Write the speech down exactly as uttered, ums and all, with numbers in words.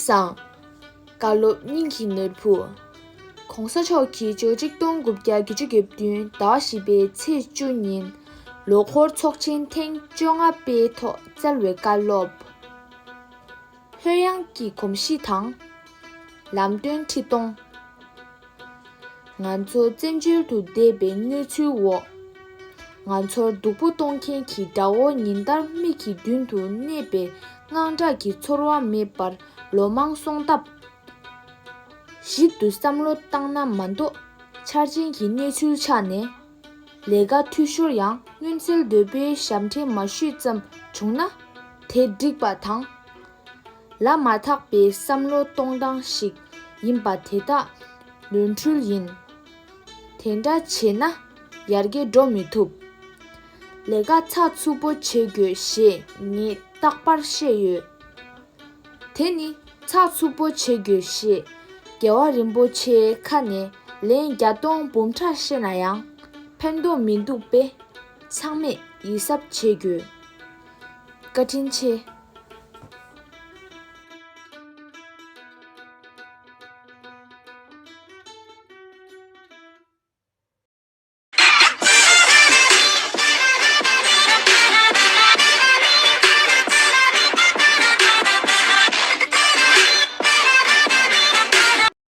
བཟང་། བཀའ་སློབ་སྙིང་གི་ནོར་བུ། ༸གོང་ས་མཆོག་གིས་ཕྱི་ལོ་ཆིག་སྟོང་དགུ་བརྒྱ་བརྒྱད་ཅུ་གྱ་བདུན་ཟླ་བ་བཞི་པའི་ཚེས་བཅུ་ཉིན་ལོ་འཁོར་ཚོགས་ཆེན་ཐེངས་བཅོ་ལྔ་པའི་ཐོག་སྩལ་བའི་བཀའ་སློབ། ལྷོད་ཡངས་ཀྱི་གོམས་གཤིས་དང་། ལམ་སྟོན་ཁྲི་སྟོང་། ང་ཚོ་བཙན་བྱོལ་དུ་བསྡད་པའི་གནས་ཚུལ་འོག་ང་ཚོར་སྡུག་པོ་གཏོང་མཁན་གྱི་དགྲ་བོ་ཉིན་ལྟར་མིག་གི་མདུན་དུ་གནས་པའི་དངངས་སྐྲག་གི་ཚོར་བ་མེད་པར་ལོ་མང་སོང་སྟབས། ཞིབ་ཏུ་བསམ་བློ་བཏང་ན་མ་གཏོགས་འཆར་ཅན་གྱི་གནས་ཚུལ་ཆགས་ནས། ལས་ཀ་འཐུས་ཤོར་ཡང་མངོན་གསལ་དོད་པོའི་ཞབས་འདྲེན་མ་ཞུས་ཙམ་བྱུང་ན་དེ་འགྲིག་པ་དང་། ལ་མ་དག་པའི་བསམ་བློ་གཏོང་སྟངས་ཤིག་ཡིན་པ་དེ་དག་ནོར་འཁྲུལ་ཡིན། དེ་འདྲ་བྱས་ན་ཡར་རྒྱས་འགྲོ་མི་ཐུབ། ལས་ཀ་ཚགས་ཚུད་པོ་བྱེད་དགོས་ཞེས་ངས་རྟག་པར་བཤད་ཡོད། དེ་ནི་ཚགས་ཚུད་པོ་བྱེད་དགོས་ཞེས་རྒྱལ་བ་རིན་པོ་ཆེའི་ཁ་ནས་ལན་བརྒྱ་སྟོང་འབུམ་ཕྲག་བཤད་ན་ཡང་ཕན་ཐོགས་མི་འདུག་པས་ཚང་མས་ཡིད་གཟབ་བྱེད་དགོས། བཀའ་དྲིན་ཆེ།